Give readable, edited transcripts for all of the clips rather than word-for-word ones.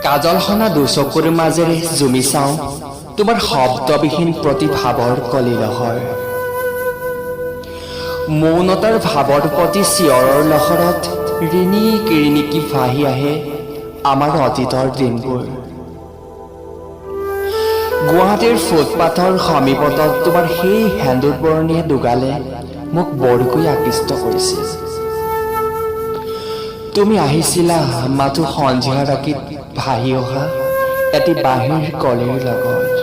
কাজলসনা দুচকুৰ মাজেৰে জুমি চাওঁ তোমাৰ শব্দবিহীন প্ৰতিভাৱৰ কলিলহৰ। মৌনতাৰ ভাৱৰ প্ৰতি চিঞৰৰ লহৰত ৰিণিকি ৰিণিকি ভাহি আহে আমাৰ অতীতৰ দিনবোৰ। গুৱাহাটীৰ ফুটপাথৰ সমীপতত তোমাৰ সেই সেন্দুৰ বৰণীয়া দুগালে মোক বৰকৈ আকৃষ্ট কৰিছিল। তুমি আহিছিলা মাথো সন্ধিয়া ৰাতিত ভাহি অহা এটি বাঁহীৰ কলিৰ লগত।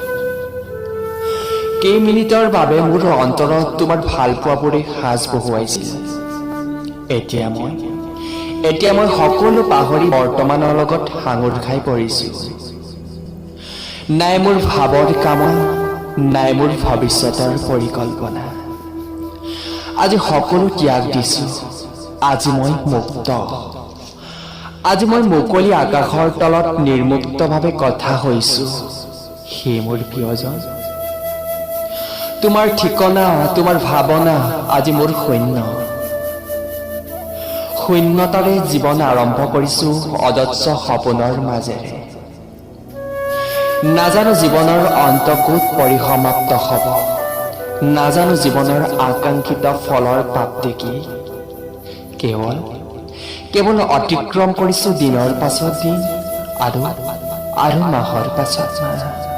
কেইমিনিটৰ বাবে মোৰ অন্তৰত তোমাৰ ভালপোৱাবোৰে সাজ বহুৱাইছিল। এতিয়া মই সকলো পাহৰি বৰ্তমানৰ লগত সাঙুৰ খাই পৰিছো। নাই মোৰ ভাৱৰ কামনা, নাই মোৰ ভৱিষ্যতৰ পৰিকল্পনা। আজি সকলো ত্যাগ দিছো। আজি মই মুক্ত। আজি মই মুকলি আকাশৰ তলত নিৰ্মুক্তভাৱে কথা হৈছো। সেই মোৰ প্ৰিয়জন, তোমাৰ ঠিকনা, তোমাৰ ভাৱনা আজি মোৰ শূন্য। শূন্যতাৰে জীৱন আৰম্ভ কৰিছো অজস্ৰ সপোনৰ মাজেৰে। নাজানো জীৱনৰ অন্ত ক'ত পৰিসমাপ্ত হ'ব, নাজানো জীৱনৰ আকাংক্ষিত ফলৰ প্ৰাপ্তি কি। কেৱল কেৱল অতিক্ৰম কৰিছো দিনৰ পাছত দিন আৰু আৰু মাহৰ পাছত মাহ।